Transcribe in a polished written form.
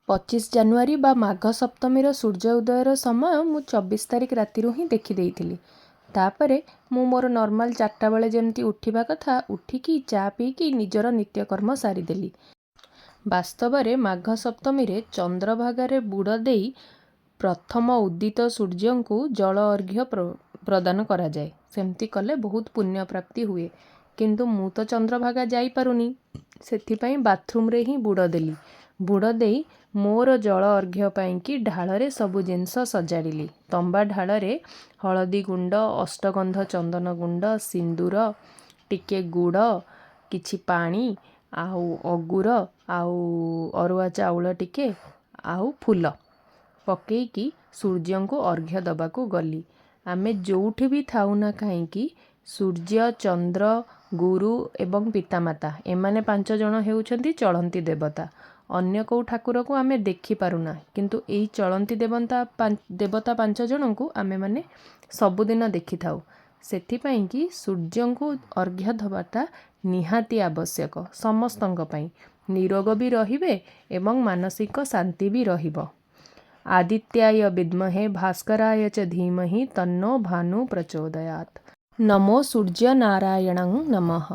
25 ଜାନୁଆରୀ ବା ମାଘ ସପ୍ତମୀର ସୂର୍ଯ୍ୟ ଉଦୟର ସମୟ ମୁଁ 24 ତାରିଖ ରାତିରୁ ହିଁ ଦେଖିଦେଇଥିଲି। ତାପରେ ମୁଁ ମୋର ନର୍ମାଲ୍ 4ଟା ବେଳେ ଯେମିତି ଉଠିବା କଥା, ଉଠିକି ଚା ପିଇକି ନିଜର ନିତ୍ୟକର୍ମ ସାରିଦେଲି। ବାସ୍ତବରେ ମାଘ ସପ୍ତମୀରେ ଚନ୍ଦ୍ରଭାଗାରେ ବୁଡ଼ ଦେଇ ପ୍ରଥମ ଉଦିତ ସୂର୍ଯ୍ୟଙ୍କୁ ଜଳ ଅର୍ଘ୍ୟ ପ୍ରଦାନ କରାଯାଏ। ସେମିତି କଲେ ବହୁତ ପୁଣ୍ୟ ପ୍ରାପ୍ତି ହୁଏ। କିନ୍ତୁ ମୁଁ ତ ଚନ୍ଦ୍ରଭାଗା ଯାଇପାରୁନି, ସେଥିପାଇଁ ବାଥରୁମ୍ରେ ହିଁ ବୁଡ଼ ଦେଲି। ବୁଡ଼ ଦେଇ ମୋର ଜଳ ଅର୍ଘ୍ୟ ପାଇଁକି ଢାଳରେ ସବୁ ଜିନିଷ ସଜାଡ଼ିଲି। ତମ୍ବା ଢାଳରେ ହଳଦୀ ଗୁଣ୍ଡ, ଅଷ୍ଟଗନ୍ଧ ଚନ୍ଦନ ଗୁଣ୍ଡ, ସିନ୍ଦୁର, ଟିକେ ଗୁଡ଼, କିଛି ପାଣି ଆଉ ଅଗୁର ଆଉ ଅରୁଆ ଚାଉଳ ଟିକେ ଆଉ ଫୁଲ ପକେଇକି ସୂର୍ଯ୍ୟଙ୍କୁ ଅର୍ଘ୍ୟ ଦେବାକୁ ଗଲି। ଆମେ ଯେଉଁଠି ବି ଥାଉ ନା କାହିଁକି, ସୂର୍ଯ୍ୟ, ଚନ୍ଦ୍ର, ଗୁରୁ ଏବଂ ପିତାମାତା, ଏମାନେ 5 ଜଣ ହେଉଛନ୍ତି ଚଳନ୍ତି ଦେବତା। ଅନ୍ୟ କେଉଁ ଠାକୁରକୁ ଆମେ ଦେଖିପାରୁନା, କିନ୍ତୁ ଏଇ ଚଳନ୍ତି ଦେବତା 5 ଜଣଙ୍କୁ ଆମେମାନେ ସବୁଦିନ ଦେଖିଥାଉ। ସେଥିପାଇଁକି ସୂର୍ଯ୍ୟଙ୍କୁ ଅର୍ଘ୍ୟ ଦେବାଟା ନିହାତି ଆବଶ୍ୟକ ସମସ୍ତଙ୍କ ପାଇଁ। ନିରୋଗ ବି ରହିବେ ଏବଂ ମାନସିକ ଶାନ୍ତି ବି ରହିବ। ଆଦିତ୍ୟାୟ ବିଦ୍ମହେ ଭାସ୍କରାୟ ଚ ଧୀମହି ତନ୍ନୋ ଭାନୁ ପ୍ରଚୋଦୟାତ୍। ନମୋ ସୂର୍ଯ୍ୟ ନାରାୟଣଂ ନମଃ।